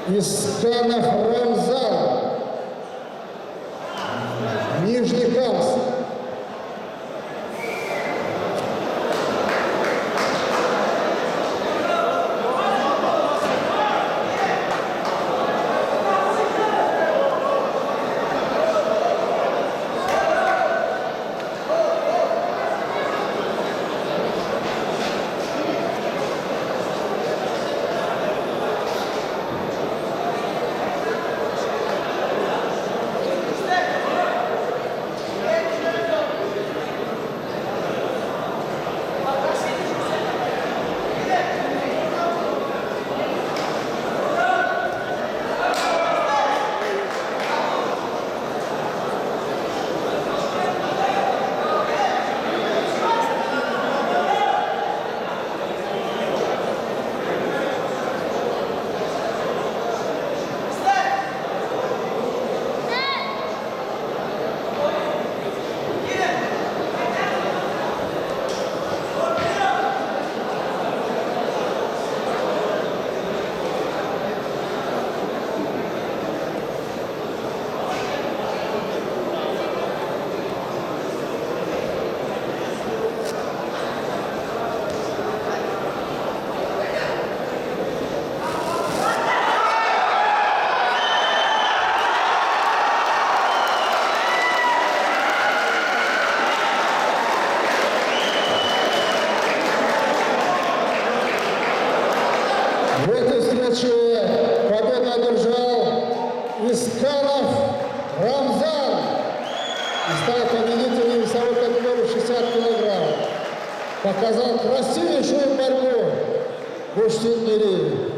Исканов Рамзан, Нижнекамск. В этой встрече победу одержал Исканов Рамзан и стал победителем весовой категории 60 килограмм. Показал красивейшую борьбу в Гӯштингирӣ.